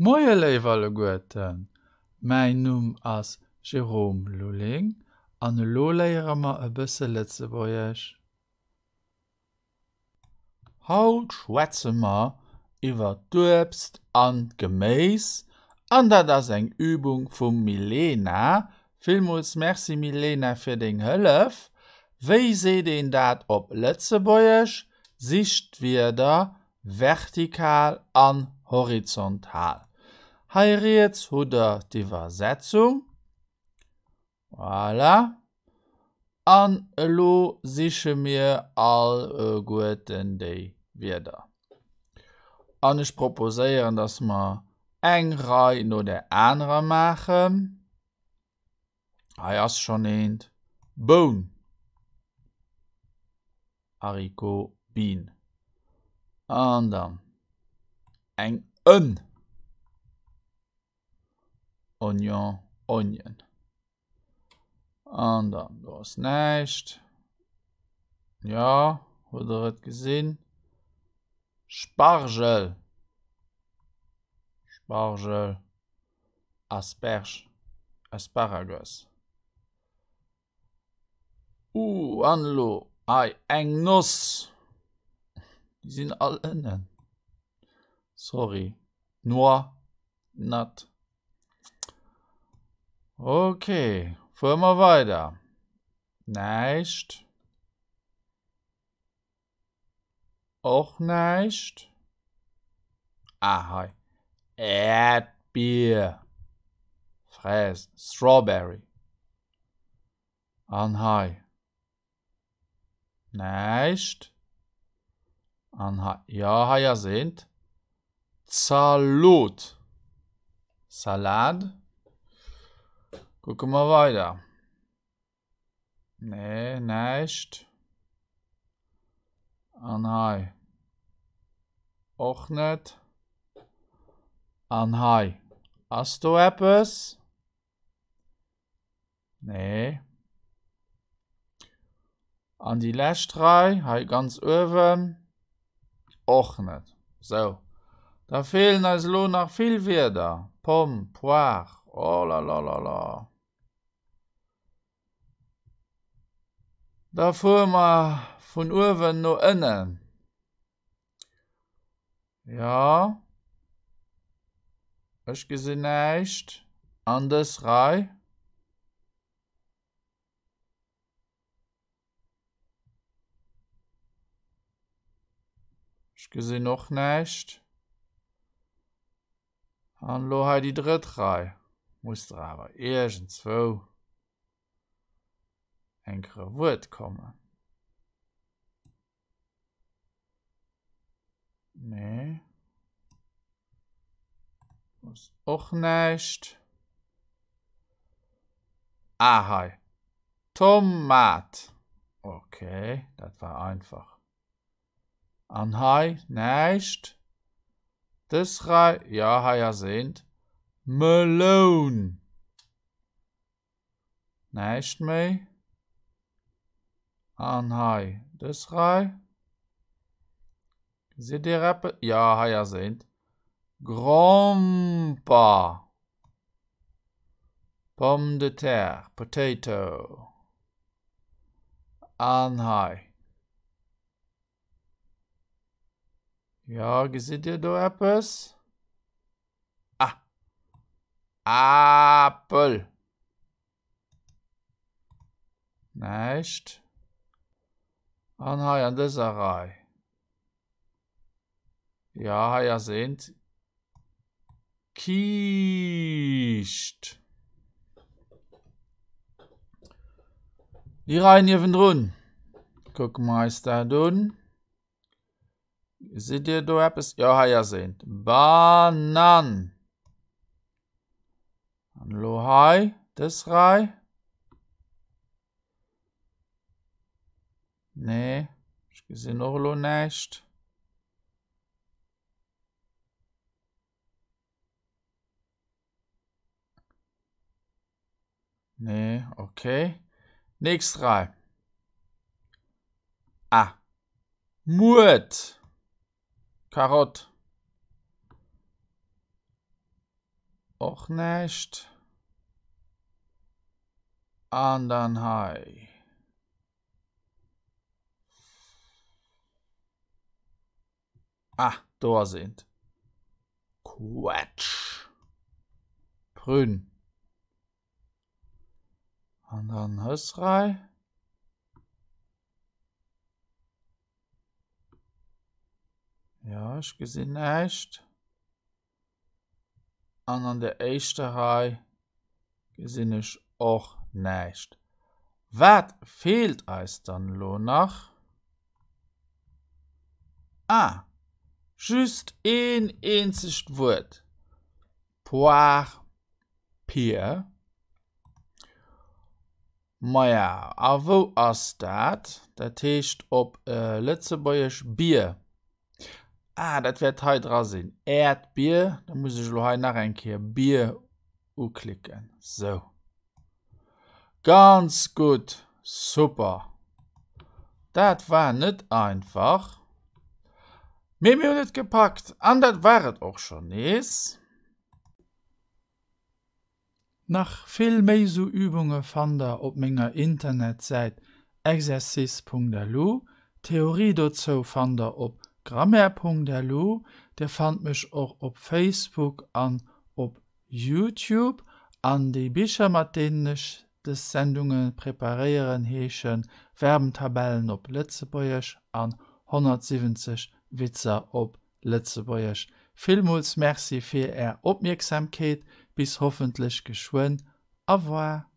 Moie léif alleguerten, mäin Numm ass Jérôme Lulling an elo léiere mer e bësse Lëtzebuergesch. Haut schwätze mer iwwer d'Uebst an d'Geméis an dat ass eng Übung vum Milena. Villmools Merci Milena fir deng Hëllef. Wéi seet een dat op Lëtzebuergesch? Sicht d'Wierder vertikal an horizontal. Hei riets hutt der d'Iwwersetzung. Voilà. An elo siche mir alleguerten déi Wierder. An ech proposéieren, dass mer eng Rei no der anerer maachen. Hei ass schonn eent. Boun. Haricot, Bean. An dann eng Ënn. Oignon, Onion. An dann, do ass näischt. Jo, hutt der et gesinn? Spargel. Spargel. Asperge, Asparagus. Uh, an elo hei eng Noss. Déi sinn all ënnen. Sorry. Noix, nut. Okay, fuere mer weider. Näischt. Och näischt. Ah, hei. Äerdbier. Fraise, Strawberry. An hei. Näischt. An hei. Jo, hei ass eent. Zalot. Salade. Kucke mer weider. Nee, näischt. An hei. Och net. An hei. Ass do eppes? Nee. An déi lescht Rei, hei ganz uewen, och net. Sou, da feelen eis elo nach vill Wierder. Pomme, Poire, oh la la la la. Da fuere mer vun uewen no ënnen. Jo, ech gesinn näischt an dës Rei. Ech gesinn och näischt. An elo hei déi drëtt Rei. Muss der awer iergendzwou eng Kéier e Wuert kommen. Nee. Ass och näischt. Ah, hei. Tomat. Okay, dat war einfach. An hei näischt. Dës Rei, jo, hei ass eent. Meloun. Näischt méi. An hei dës Rei. Gesitt Dir eppes? Jo, hei ass eent. Gromper. Pomme de terre, potato. An hei. Jo, gesitt Dir do eppes? Ah! Apel! Näischt. An hei an dëser Rei. Jo, hei ass eent. Kiischt. Déi Rei niewendrun. Kucke mer eis dat un. Gesitt Dir do eppes? Jo, hei ass eent. Banann. An elo hei, dës Rei. Nee, ech gesinn och elo näischt. Nee, okay. Nächst Rei. Ah. Muert. Karott. Och näischt. An dann hei. Ah, do ass eent. Quetsch. Prune. An dann hës Rei. Ja, ech gesinn näischt. An an der éischter Rei gesinn ech och näischt. Wat feelt eis dann elo nach? Ah, just een eenzegt Wuert, Poire, Pier. Maja, a wou ass dat? Dat heescht op Lëtzebuergesch Bier. Ah, dat wäert hei dra sinn. Äerdbier. Da muss ech elo hei nach eng Kéier Bier uklicken. Sou. Ganz gutt. Super. Dat war net einfach. Mee mir hunn et gepackt. An dat war et och schonn nees. Nach vill méi sou Übunge fannt der op menger Internetsäit exercice.lu. D'Theorie dozou fannt der op grammaire.lu. Dir fannt mech och op Facebook an op Youtube. An déi Bicher mat deenen ech dës Sendunge preparéieren heesche Verbentabellen op Lëtzebuergesch an 170 Witzer op Lëtzebuergesch. Villmools Merci fir Är Opmierksamkeet. Bis hoffentlech geschwënn. Au revoir.